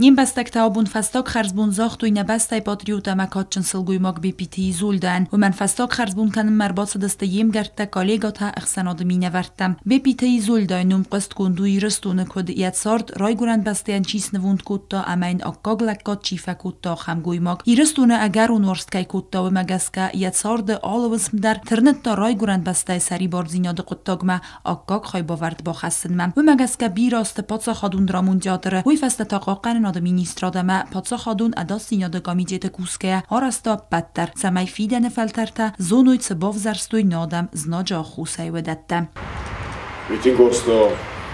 Не мбӕстӕгтӕ абон фӕстаг хӕрзбон загътой нӕ бӕстӕйы патриот ӕмӕ кадджын сылгоймаг Беппиты Изольдӕйӕн. Уымӕн фӕстаг хӕрзбон кӕнынмӕ ӕрбацыдысты йе мгӕрттӕ, коллегӕтӕ, ӕхсӕнады минӕвӕрттӕ. Беппиты Изольдӕйы ном хъуыстгонд у Ирыстоны, куыд йӕ цард райгуырӕн бӕстӕйӕн чи снывонд кодта ӕмӕ йын аккаг лӕггад чи фӕкодта, ахӕм гоймаг. Ирыстоны ӕгӕрон уарзт кӕй кодта, уымӕ гӕсгӕ йӕ царды алы уысм дӕр тырныдта райгуырӕн бӕстӕйы сӕрибардзинады хъуыддагмӕ аккаг хайбавӕрд бахӕссынмӕ. Уымӕ гӕсгӕ бирӕ азты паддзахадон драмон театры, уый фӕстӕ та хъахъхъӕнынады министрад ӕмӕ паддзахадон ӕдасдзинады комитеты кусгӕйӕ арӕзта ӕппӕт дӕр, цӕмӕй фидӕны фӕлтӕртӕ зоной, цы бавзӕрстой нӕ адӕм знаджы аххосӕй, уыдӕттӕ. Митинг уарзта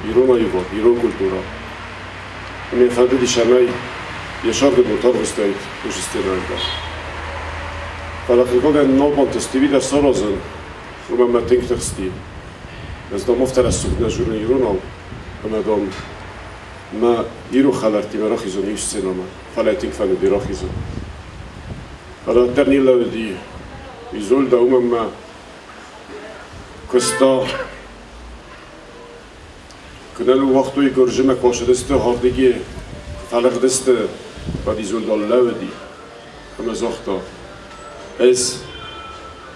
ирон аивад, ирон культурӕ. Ӕмӕ фӕндыди, цӕмӕй йӕ сӕрды бонты ӕрвыстаид уыцы сценаритӕ. Фӕлӕ хъыгагӕн нал бантысти дӕр саразын, уымӕн мӕ тынг тыхсти. Ӕз, дам, афтӕ рӕсугъд нӕ дзурын иронау, ӕмӕ, дам, мӕ ирон хӕлӕрттимӕ рахизон иу сценӕмӕ, фӕлӕ тынг фӕндыди рахизын. Фӕлӕ уӕддӕр не лӕууыди Изольдӕ, уымӕн мӕ куыста. Куы нӕ ныууагътой Гуырдзымӕ, куы ацыдысты ардыги, куы фӕлыгъдысты, уӕд Изольдӕ лӕууыди ӕмӕ загъта: Ӕз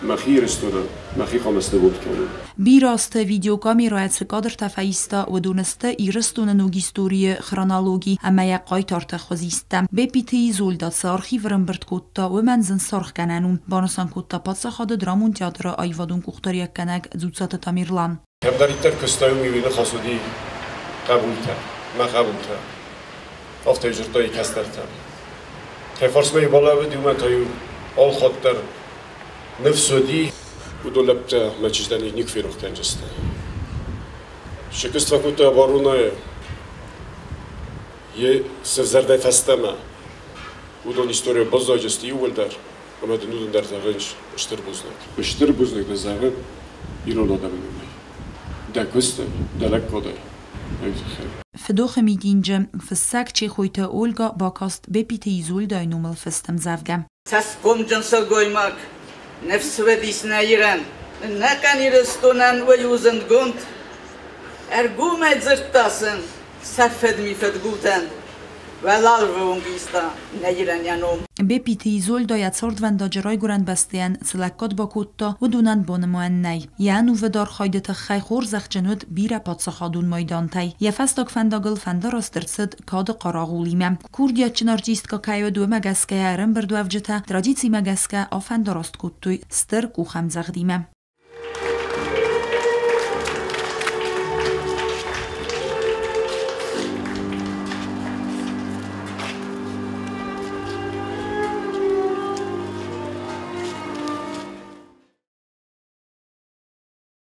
мӕхи Ирыстонӕн мӕхи хъуамӕ снывонд кӕнон. Бирӕ азты видеокамерӕйӕ цы кадртӕ фӕиста, уыдон сты Ирыстоны ног историйы хронологи ӕмӕ йӕ хъайтарты хуызисттӕ. Беппиты Изольдӕ цы архив ӕрӕмбырд кодта, уымӕн зын саргъгӕнӕн у, банысан кодта паддзахады драмон театры аивадон къухдариуӕггӕнӕг Дзуццаты Тамерлан. Кӕмдӕриддӕр куыстай, уым-иу ныхас уыди хъӕбултӕ, мӕ хъӕбултӕ. Афтӕ дзырдтой кӕстӕртӕ. Кӕй фарсмӕ-иу балӕууыд, уымӕн та-иу алхатт дӕр ныфс уыди. Уыдон лӕппутӕ мӕ чызджытӕ никуы ферох кӕндзысты. Се куыст фӕкодтой оборонӕйы, йе сӕвзӕрдӕй фӕстӕмӕ. Уыдон историйӕ баззадысты иууылдӕр. Ӕмӕ дын уыдон дӕр зӕгъынц стыр бузныг. Стыр бузныг дын зӕгъын ирон адӕмы номӕй. Дӕ куыстӕй, дӕ лӕггадӕй. Фыдохы митинджы фыссӕг Чехойты Ольга бакаст Беппиты Изольдӕйы номыл фыст ӕмдзӕвгӕ. Цӕсгомджын сылгоймаг, ныфсвӕдис нӕ Ирӕн, нӕхъӕн Ирыстонӕн уый у зындгонд. Ӕргомӕй дзырдта сын сӕ фыдми фыдгултӕн. Уӕларвы онг иста нӕ Ирӕн йӕ ном. Беппиты Изольдӕ йӕ цардвӕндаджы райгуырӕн бӕстӕйӕн цы лӕггад бакодта, уыдонӕн банымайӕн нӕй. Йӕ ӕнувыд архайды тыххӕй хорзӕхджын уыд бирӕ паддзахадон майдантӕй. Йӕ фӕстаг фӕндагыл фӕндараст ӕрцыд кады хъарагъулимӕ. Курдиатджын артисткӕ кӕй уыд, уымӕ гӕсгӕ ӕрӕмбырдуӕвджытӕ традицимӕ гӕсгӕ афӕндараст кодтой стыр къухӕмдзӕгъдимӕ.